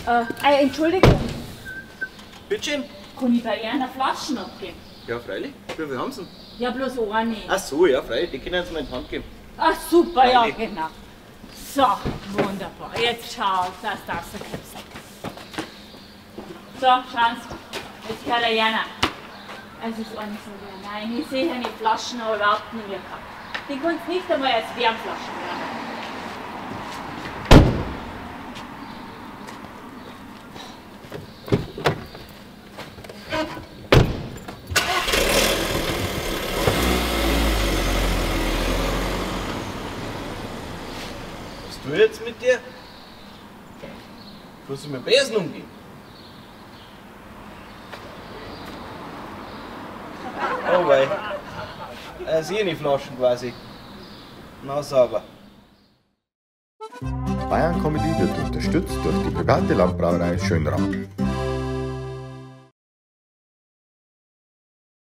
Entschuldigung. Bitteschön. Kann ich bei Ihnen Flaschen abgeben? Ja, freilich. Wie viel haben Sie denn? Ja, bloß eine. Ach so, ja, freilich. Die können Sie mir in die Hand geben. Ach, super, freilich. Ja, genau. So, wunderbar. Jetzt schau, dass das so kommt. So, schauen Sie. Jetzt kann der Jana. Es ist alles so. Nein, ich sehe eine Flaschen aber überhaupt nicht mehr gehabt. Die kannst du nicht einmal als Wärmflaschen nehmen. Was tue ich jetzt mit dir? Kannst du mit dem Besen umgehen? Oh wei. Sehe ich Flaschen quasi. Na sauber. Bayern Comedy wird unterstützt durch die private Landbrauerei Schönram.